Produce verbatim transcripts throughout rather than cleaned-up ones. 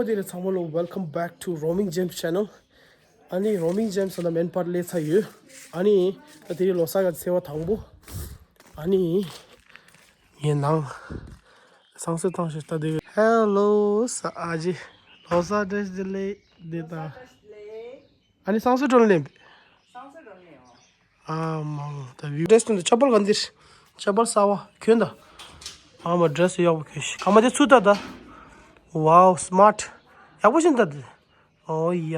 དེ་ལ་ཚང་མ་ལོ། Welcome back to Roaming Gems channel. ཨ་ནི་Roaming Gems ལ་མེན་པར་སླེབས་ཚར་ཡོད། ཨ་ནི་ད་དེ་རིང་ལོ་གསར་གྱི་ཚེས་པ་དང་པོ། ཨ་ནི་ངའི་ནང་སང་སོ་ཐང་ཞིག་ལྟ་དེ། Hello ས་ཨ་ཅེ། ལོ་གསར་བཀྲ་ཤིས་བདེ་ལེགས་འདི་དང་། ཨ་ནི་སང་སོ་ཊོན་ལེན། སང་སོ་ཊོན་ལེན་ཨོ། ཨ་མ་མ་ད་བིའུ་ཌེ་སི་ཊོན་ད་ཅ་པལ་ག་འདིར། ཅ་པལ་གསར་པ་གྱོན་ད། ཨ་མ་ཌེ་སི་ཡག་པོ་གྱོན་ཤིག་ཁ་མ་དེ་ཚུ་ད་ད། Wow smart. ཡག་པོ་ཤིན་ད་དེ། ཨོ་ཡ།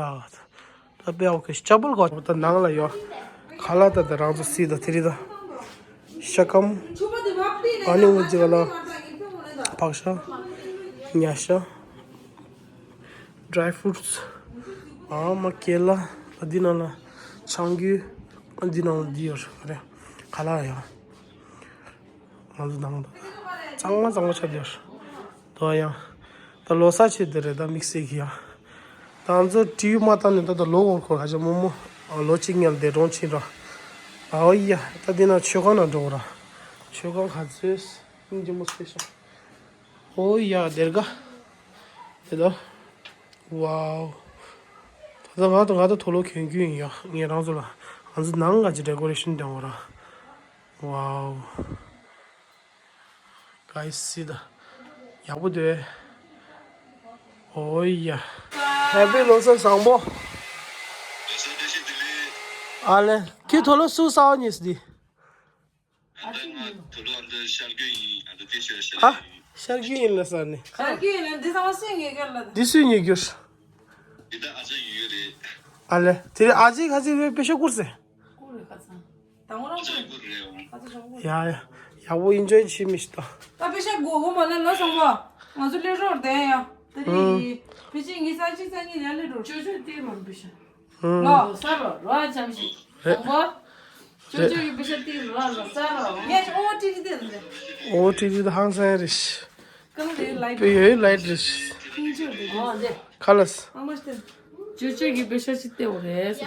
ད་དཔེ་ཡག་པོ་གྱོན་ཤིག་ཅ་པལ་གོ་ད་ནང་ལ་ཡོད། ཁ་ལག་ད་ད་རང་ཚོ་སི་ད་དེ་རི་ད། ཤ་སྐམ། ཨ་ནི་འུ་ཅི་ག་ལ། ཕག་ཤ། ཉ་ཤ། dry fruits. ཨ་མ་ཀེ་ལ། ཨ་འདི་ནང་ལ་ཆང་རྒྱུས། ཨ་འདི་ནང་ལ་འདི་ཡོད་རེད། ཁ་ལག་ཡང་། ང་ཚོ་ནང་དུ་གཙང་མ་གཙང་མ་ཆགས་བསྡད་ཡོད་རེད། དོ་ཡང་། ད་ལོ་གསར་ཆེད་དེ་རེད། ད་དམིགས་བསལ་གྱི་ཡང་། ད་ང་ཚོ་ཊི་ཝི་མ་བལྟས་ནས་ད་ད་ལོ་འོར་འཁོར་ཧ་ཅང་མོ་མོ། ཨ་ལོ་གཅིག་ཉལ་བསྡད་གྲོང་ཕྱིན་ར། ཨའོ་ཡ། ད་འདི་ནང་མཆོད་ཁང་ནང་འགྲོ་ར། མཆོད་ཁང་ག་ཚོད་སྙིང་རྗེ་མོ་སྤེ་ཤལ། ཨོ་ཡ་སྡེར་ཁ། དེ་ལ། ཝའོ། ད་ལྟ་ང་དང་ང་དང་དུག་ལོག་གྱོན་གྱི་ཡིན་ཡ། ངས་རང་ཚོ་ལ། ང་ཚོ་ནང་ང་ཅི་ཌེ་ཀོ་རེ་ཤན་དེ་འོ་ར། ཝའོ། གའི་སི་ད། ཡག་པོ་འདུག་ཨོ་ཡ། ཧེ་པི་ལོ་གསར་བཟང་པོ། ཨ་ལེ། ཁྱོད་དུག་ལོག་སུ་ས་བ་ཉིས་དེ། ཨ་འདི་ང་དུག་ལོག་ཨ་འདི་ཤར་རྒྱུ་ཡིན། ཨ་འདི་དེ་ཤར་ཤར། ཨ། ཤར་རྒྱུ་ཡིན་ལ་ས་ནི། ཤར་རྒྱུ་ཡིན་ལ་འདི་ཚང་མ་སུས་ཉོས་ཀྱི་ལ། འདི་སུས་ཉོས་ཀྱི། འདི་ད་ཨ་ཅག་ཡོད་རེད། ཨ་ལེ། དེ་རིང་ཨ་ཅག་ག་ཚོད་རེད། པེ་ཤ་བསྐུར་ཟེར། བསྐུར་རེད་ཁ་ཚང་། དང་པོ་རང་ཨ་ཅག་བསྐུར་རེད། ཁ་ཚང་ཞང་བསྐུར། ཡ་ཡ། ཡག་པོ་ཨིན་ཇོའི་བྱེད་མི་ཤི་ད། ད་པེ་ཤ་དགོས་དགོས་མ་ན་ལ་སོང་བ། ང་ཚོ་སླེབས་རོགས་བསྡད་ཡ། ད་རེད། ཕལ་ཆེར་ངའི་ས་གཅིག་ས་གཉིས་ལ་སླེབས་རོགས། ཅོ་ཅོ་དེ་མ་པེ་ཤ། ལོ། ས་རོ་རོ་ཨ་ཙམ་ཞིག་རེད། དང་པོ། ཅོ་ཅོ་ཡི་པེ་ཤ་ཏི་རོ་ལ་ས་རོ། ངས་ཨོ་ཏི་ཏི་ཏི་ཏི། ཨོ་ཏི་ཏི་ཏི་ཧང་སང་རེད། ཀ་ལ་རེད་ལའི་པེ་ཡོད་ལའི་རེད། ཏིང་ཅོ་རེད། ཨོ་ལེ། ཁ་ལས། ཨ་མ་ཤི་ཏེ། ཅོ་ཅོ་ཡི་པེ་ཤ་ཅི་ཏེ་འོ་རེད། ས་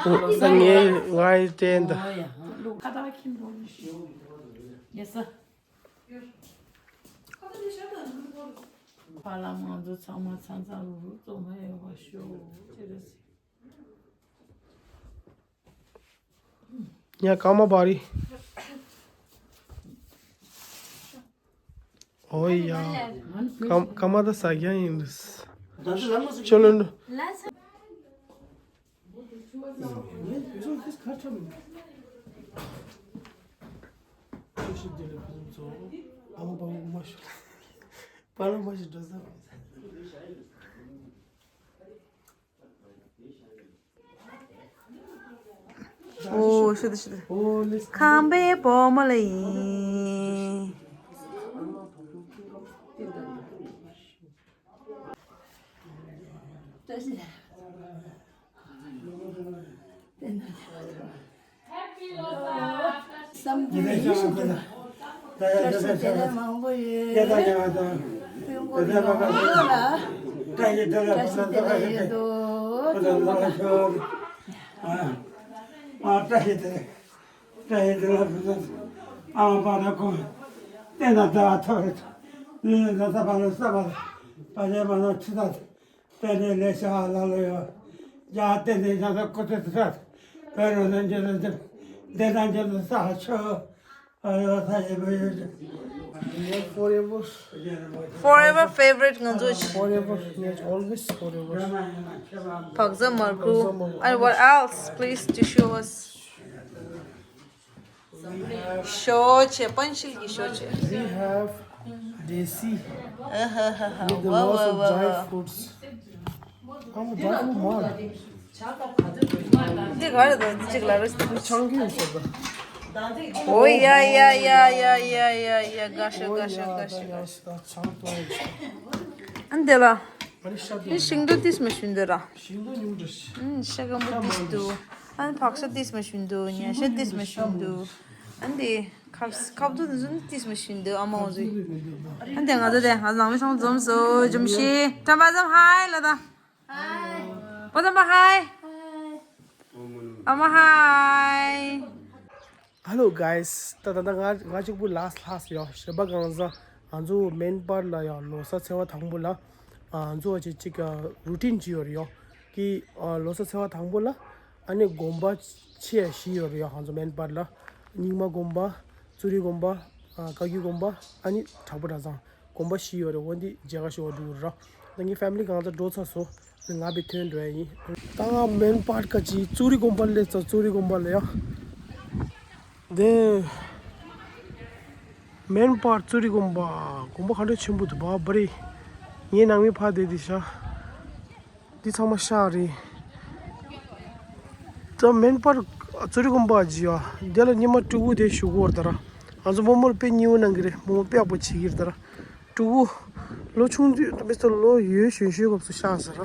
ངའི་ང་ཡི་སྟན་ད། ཨོ་ཡ། ལུ་ཁ་ད་ཁྱིམ་པོ་ནི་ཤི། ཡེ་ས། ཕ་ལ་ང་ཚོ་ཚང་མ་ཚང་ཚང་རུ་རུ་ཙོ་མ་ཡོད་པ་ཤོ་ཅི་རེད། ཉ་ཀ་མ་པ་རི། ཨོ་ཡ། ཀ་ཀ་མ་ད་ས་རྒྱ་ཡིན་ལུས། ཅོ་ལོ་ནུ། ཨོ་ཤི་ད་ཤི་ད། ཁམས་པའི་བུ་མོ་ལ་ཡིན། བསམ་རྒྱུ་ཡིན་ཞུ་གི་ལ། བཀྲ་ཤིས་བདེ་ལེགས་མང་པོ་ཡོད། སྤུན་གོ་ཡོང་ལ། བཀྲ་ཤིས་བདེ་ལེགས་ཡོད་དོ། བཀྲ་ཤིས་བདེ་ལེགས། བཀྲ་ཤིས་བདེ་ལེགས། ཨ་མ་པ་ན་ཁོ། བསྟན་ན་ཟླ་བ་ཐོ་རེ་ཐོ། ལུས་ན་ཟླ་ས་པ་ལ་ས་པ། པ་ལས་མ་ན་ཁྲི་ད། བསྟན་ནས་ལས་བྱ་བ་ལ་ལ་ཡོད། རྒྱ་བསྟན་ནས་ཡང་དག་ཀུ་ཏི་ཏི་ཏ། བོད་རོ་ནས་འཇོ་ནས་འཇོ། འདས་ན་འཇོ་ནས་ས་ཧ་ཆོ། ཨ་ཡོ་ས་ཡེ་བོ་ཡོད། Forever. Forever favorite ང་ཚོ། Forever. Always forever. བག་ཚ་མར་ཁུ། And what else? Please to show us. ཤོ་ཆེ། པན་ཤིལ་གྱི་ཤོ་ཆེ། We have desi. ཨ་ཧ་ཧ་ཧ། With the lots of dry fruits. ཨ་མ་dry fruit མང་། འདི་ག་རེ་འདུག་འདི་གཅིག་ལ་རེ་ཆང་གི་ཡོད་ས་ད། ཨོ་ཡ་ཡ་ཡ། དགའ་ཤོས་དགའ་ཤོས་དགའ་ཤོས། ཨ་འདི་ལ། འདི་ཤིང་ཏོག་ཏིས་མ་ཞུ་འདི་ར། ཤིང་ཏོག་ཉུང་འདྲ་ཞིག་ཨ་ཤ་སྐམ་པོ་ཏིས་འདུག་ཨ་ཕག་ཤ་ཏིས་མ་ཞུ་འདུག་ཉ་ཤ་ཏིས་མ་ཞུ་འདུག་ཨ་འདི་ཁབ་ཁབ་ཏུ་འདི་ཚོ་ནི་ཏིས་མ་ཞུ་འདུག་ཨ་མ་འོ་ཚོ། ཨ་འདི་ང་ཚོ་དེ་ང་ཚོ་ནང་མི་སོང་འཛོམས་སོ་འཛོམས་ཤིག་ཀྲམ་པ་འཛོམས། ཧའི་ལ་ད། ཧའི། པ་འཛོམས་པ་ཧའི། ཨ་མ་ཧའི། Hello guys. ད་ད་ད་ང་ང་གཅིག་པུ་ལ་ལྷག་ཡོད། ཞེ་པ་གང་ཟ། ང་ཚོ་མེན་པར་ལ་ཡང་ལོ་གསར་ཚེས་པ་དང་པོ་ལ། ཨ་ང་ཚོ་བ་ཅིག་ཅིག་རུ་ཊིན་ཅིག་ཡོད་རེད་ཡོ། ཀི་ཨ་ལོ་གསར་ཚེས་པ་དང་པོ་ལ་ཨ་ནི་དགོན་པ་ཆེ་བཞི་ཡོད་རེད་ཡོ། ང་ཚོ་མེན་པར་ལ་རྙིང་མ་དགོན་པ། ཙུ་རི་དགོན་པ། ཨ་བཀའ་བརྒྱུད་དགོན་པ། ཨ་ནི་དྲག་པོ་གྲྭ་ཚང་། དགོན་པ་བཞི་ཡོད་རེད། འོ་འདི་མཇལ་ཁ་ཞུ་བ་འགྲོ་གི་ར། ད་ངའི་ཕེ་མི་ལི་གང་ཚ་འགྲོ་ཚར་སོང་། ང་བི་ཐོན་འགྲོ་ཡ་ཡིན། ད་ང་མེན་པར་ཀ་ཅི་ཙུ་རི་དགོན་པ་ལ་སླེབས་ཚར། ཙུ་རི་དགོན་པ་ལ་ཡ། དེ་མེན་པར་ཙུ་རི་དགོན་པ། དགོན་པ་ག་འདྲ་ཆེན་པོ་འདུག་བ་བ་རེད། ངའི་ནང་མི་ཕ་དེ་དེ་ཤ། འདི་ཚང་མ་ཤག་རེད། ད་མེན་པར་ཙུ་རི་དགོན་པ་ཇི་ཡ། དེ་ལ་ཉི་མ་ཕྲུ་གུ་དེ་ཞུ་གོ་ར་ད་ར། ང་ཚོ་རྨོ་མོར་དཔེ་སྙིང་པོ་གནང་གི་རེད། རྨོ་མོ་དཔེ་ཡག་པོ་བྱེད་ཀྱི་རེད་ད་ར། ཕྲུ་གུ་ལོ་ཆུང་དུས་མི་ཚོ་ལོ་ཡོད་གཞོན་གཞོན་སྐབས་སུ་ཤག་ཟེར་ར།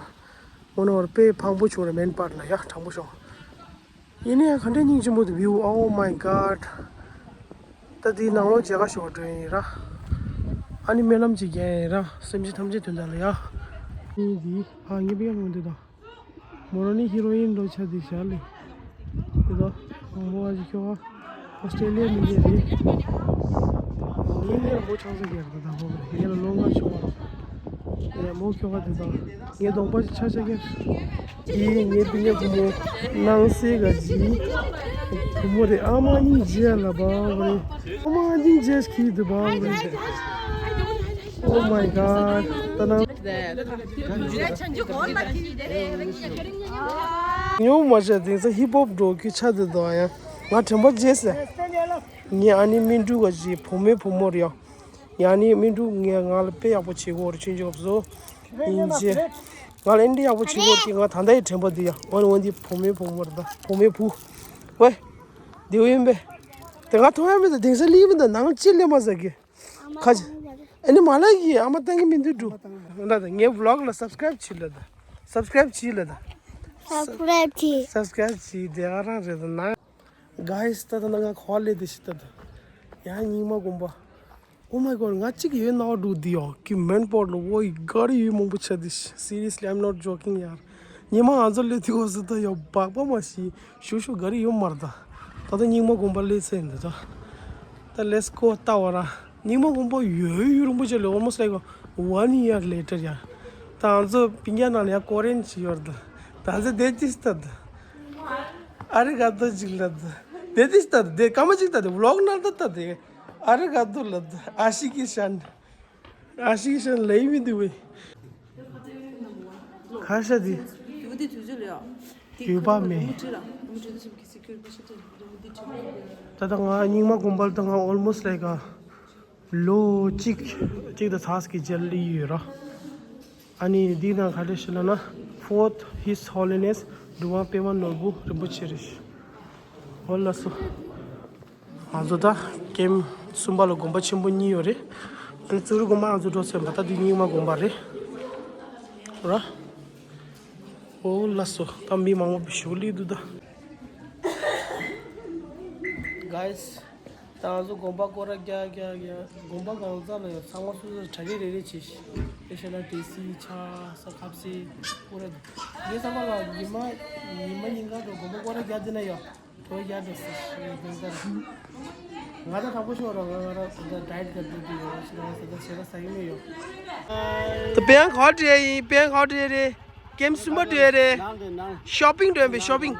འོ་ན་བར་དཔེ་ཕངས་པོ་བྱུང་རེད། མེན་པར་ལ་ཡ་དྲང་པོ་ཤོག་ཡིན་ནའི་ག་འདྲའི་སྙིང་རྗེ་མོ་འདུག view. Oh my god. ད་དེའི་ནང་ལོགས་མཇལ་ཁ་ཞུ་བ་འགྲོ་ཡིན་ར། ཨ་ནི་སྨོན་ལམ་ཅིག་རྒྱག་ཡིན་ར། སེམས་ཅན་ཐམས་ཅད་དོན་དག་ལ་ཡ། ཨ་ནི་དེ་ཕ་ངའི་པི་ཡ་མོ་འདི་དང་། མོ་རང་ནི་ཧི་རོ་ཡིན་འགྲོ་ཆ་དེ་ཤར་ལེ། དེ་དང་། མོ་བ་ཅིག་ཁྱོ་ག་ཨོ་སྟྲེ་ལི་ཡ་མི་རྒྱ་རེད། ངའི་ངའི་མོ་ཆང་ས་རྒྱག་དང་དང་པོ་ངའི་ལ་ལོ་ལྔ་བྱུང་བ། ངའི་མོ་ཁྱོ་ག་དེ་དང་། ངའི་གདོང་པ་ཆ་ཆ་རྒྱག་དེ་ངའི་སྤུན་ཀྱག་བུ་མོ་ནང་སའི་ག་ཇི། བུ་མོ་རེད། ཨ་མ་སྙིང་རྗེ་ལ་བ་བ་རེད། ཨ་མ་སྙིང་རྗེ་ཁྱི་དུ་བ་བ་རེད། Oh my god. ད་ནང་ཉོ་མ་བྱས་དེང་སང་ཧིབ་ཧོབ་འགྲོ་གི་ཆ་དེ་དང་ཡང་ང་དྲན་པ་བརྗེད་ཟེར། ངས་ཨ་ནི་སྨིན་དྲུག་ག་ཅིག་བུ་མོའི་བུ་མོ་རེད་ཡ། ཡང་ནི་སྨིན་དྲུག་ངས་ང་ལ་དཔེ་ཡག་པོ་བྱེད་དགོས་རེད། ཆུང་ཆུང་སྐབས་སུ་ཡིན་ཅེ། ང་ལ་ཨེ་འདྲ་ཡག་པོ་བྱེད་དགོས་རེད་དེ་ང་ད་ལྟ་ཡི་དྲན་པ་འདི་ཡ། འོ་ནི་འོ་འདི་བུ་མོའི་བུ་མོ་རེད་ད། བུ་མོའི་བུ། ཝེ། འདི་འོ་ཡིན་པས། དེ་ང་མཐོང་ཡ་མེད་ད། དེང་སང་ལི་མི་ད་ནང་ཅི་ལེ་མ་ཟ་གི་ཁ་ཅི། ཨ་ནི་མ་ལ་གི་ཨ་མ་བཏང་གི་མི་འདུག་འགྲོ། ད་ད་ངའི་vlog་ལ་subscribe་བྱིས་ལ་ད། subscribe་བྱིས་ལ་ད། subscribe་བྱིས། subscribe་བྱིས་དེ་ཨ་རང་རེད་ད་ན། Guys། ད་ད་ན་ང་ག་པར་སླེབས་དེ་ཤི་ད་ད། ཡང་རྙིང་མ་དགོན་པ། Oh my god། ང་གཅིག་ཡོད་ན་འགྲོ་འདི་ཡོ། ཀི་མེན་པོར་ལ་ཝོ་ཡི་ག་རེ་ཡོད་མང་པོ་ཆ་དེ་ཤི། Seriously, I'm not joking ཡ། ཉི་མ་ང་ཚོ་སླེབས་དུས་འོ་ཟི་ད་ཡོ་སྦག་པ་མ་ཤི། ཤུ་ཤུ་ག་རེ་ཡོད་མ་རེད་ད། ད་ད་རྙིང་མ་དགོན་པ་སླེབས་ཚར་ཡིན་ད་ད། ད་let's go ལྟ་བ་ར། རྙིང་མ་དགོན་པ་ཡོད་ཡོད་རིང་པོ་ཆ་ལེ། Almost like one year later ཡ། ད་ང་ཚོ་སྤུན་ཀྱག་ནང་ལ་ཡ་ཀོ་རེན་ཅིག་ཡོད་རེད་ད། ད་ང་ཚོ་བསྡད་ཅིག་ལྟ་ད། ཨ་རི་ག་ད་ཅིག་ལ་ད། བསྡད་ཅིག་ལྟ་ད། བསྡད་སྐར་མ་ཅིག་ལྟ་ད། vlog་ནང་ལྟ་ད་དེ། ཨ་རི་ག་ད་ལ་ད། ཨ་ཤི་ཀི་ཤན། ཨ་ཤི་ཀི་ཤན་ལེ་མི་འདུག་བས། ཁ་ཤ་དེ། ཡོད་པ་མེད། ད་ལྟ་ང་རྙིང་མ་དགོན་པ་ལ་ད་ང་almost like a ལོ་གཅིག་གཅིག་དང་ཚ་ཟེར་གི་མཇལ་ལི་ཡོད་ར། ཨ་ནི་འདི་ནང་ག་རེ་ཞིག་ལབ་ན། Fourth His Holiness འབྲི་བ་པད་མ་ནོར་བུ་རིན་པོ་ཆེ་རེད། འོ་ལགས་སོ། ང་ཚོ་ད་ཀེམ་གསུམ་པ་ལ་དགོན་པ་ཆེན་པོ་གཉིས་ཡོད་རེད། ཨ་ནི་ཙུ་རི་དགོན་པ་ང་ཚོ་འགྲོ་ཚར་བ། ད་འདི་རྙིང་མ་དགོན་པ་རེད། ར། འོ་ལགས་སོ། ད་མི་མང་པོ་ཞིག་སླེབས་འདུག་ད། Guys། ད་ང་ཚོ་དགོན་པ་སྐོར་ར་རྒྱག་རྒྱག་རྒྱག་དགོན་པ་གང་ཚང་ལ་ཡོད། ཚང་མ་སོ་སོ་གྲ་སྒྲིག་རེ་རེ་བྱས་ཤིག་དེ་བྱས་ན་དེ་སི་ཆ་ས་ཁབ་སི་སྐོར་ར་འདུག་ངས་བསམ་པ་ལ་ཉི་མ་ཉི་མ་ཉིན་གང་འགྲོ་དགོན་པ་སྐོར་ར་རྒྱག་དེ་ན་ཡོད་གྲོ་རྒྱག་དེ་སི་ཞིག་དེ་ལྟར། ང་ད་དྲང་པོ་ཤོད་ར། ང་ང་ར་ད་ལྟ་diet ག་འགྲོ་དུས་ཡོད་ཞིག་ང་ད་ལྟ་ཞེ་དྲག་ཟ་གི་མེད་ཡོད། ད་པེ་ཡང་ག་བ་འགྲོ་ཡ་ཡིན། པེ་ཡང་ག་བ་འགྲོ་ཡ་རེད། ཀེམ་གསུམ་པ་འགྲོ་ཡ་རེད། ཤོ་པིང་འགྲོ་ཡ་པེ། ཤོ་པིང་།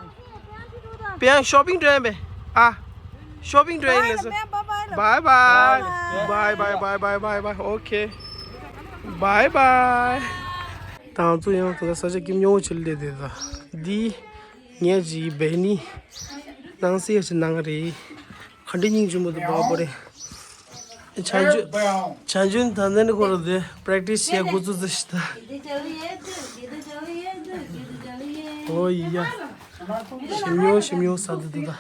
པེ་ཡང་ཤོ་པིང་འགྲོ་ཡ་པེ། ཨ། ཤོ་པིང་འགྲོ་ཡ་ཡིན་ལགས་སོ། Bye bye. Bye bye. Bye bye bye bye bye bye. Okay. Bye bye. ད་ང་ཚོ་ཡང་ད་ལྟ་ས་ཆ་ཀེམ་ཉོ་ཆེ་ལེ་དེ་ད། འདི་ངས་ཅི་བེ་ནི་ནང་སི་ཡ་ཆི་ནང་རེད། ག་འདྲ་སྙིང་རྗེ་མོ་འདུག་བ་བོ་རེད། ཆ་འཇོན་ཆ་འཇོན་ད་ནི་ནི་ཁོ་ར་དེ་པྲེག་ཊིས་བྱེད་འགོ་བཙུགས་ཚར་ཤག་ད། ཨོ་ཡ། ཞིམ་ཉོ་ཞིམ་ཉོ་ཟ་འདུག་འདུག་ད།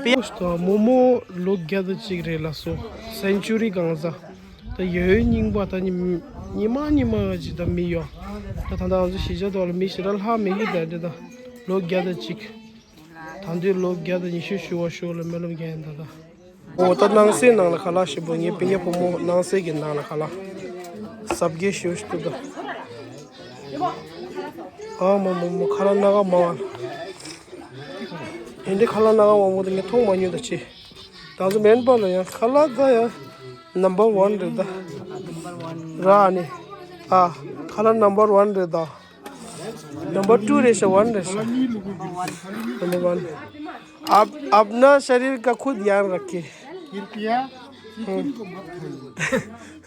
པེ་ཡོ་ད་རྨོ་མོ་ལོ་བརྒྱ་དང་གཅིག་རེད་ལགས་སོ། སེན་ཅུ་རི་གང་ཟ། ད་ཡོད་རྙིང་པ་ད་ཉི་ཉི་མ་ཉི་མ་ཅིག་ད་མི་ཡོད། ད་ད་ད་ང་ཚོ་གཞིས་ཆགས་ཐོག་ལ་མི་ཞེ་དྲག་ལྷག་མེད་ཀི་ད་འདི་ད་ལོ་བརྒྱ་དང་གཅིག་ད་འདི་ལོ་བརྒྱ་དང་ཉི་ཤུ་ཞུ་བ་ཞུ་ལ་སྨོན་ལམ་རྒྱག་ཡིན་ད་ད། འོ་ད་ནང་སའི་ནང་ལ་ཁ་ལག་ཞིམ་པོ། ངའི་སྤུན་ཀྱག་བུ་མོ་ནང་སའི་གི་ནང་ལ་ཁ་ལག་ཟབ་རྒྱས་ཞུ་ཞུ་ད། ཨ་མ་མ་མ་ཁ་ལག་སྣ་ཁ་མང་བ། ཨེ་འདྲའི་ཁ་ལག་སྣ་ཁ་མང་པོ་དེ་ངས་མཐོང་མ་མྱོང་ད་ཅི། ད་ཚོ་མེན་པ་ལ་ཡང་ཁ་ལག་ད་ཡང་number one་རེད་ད། ར་ནི། ཨ། ཁ་ལག་number one རེད་ད། number two རེད་ཤག one རེད་ཤག number one। आप अपना शरीर का खुद ध्यान रखें। कृपया चिकन को मत खाइए।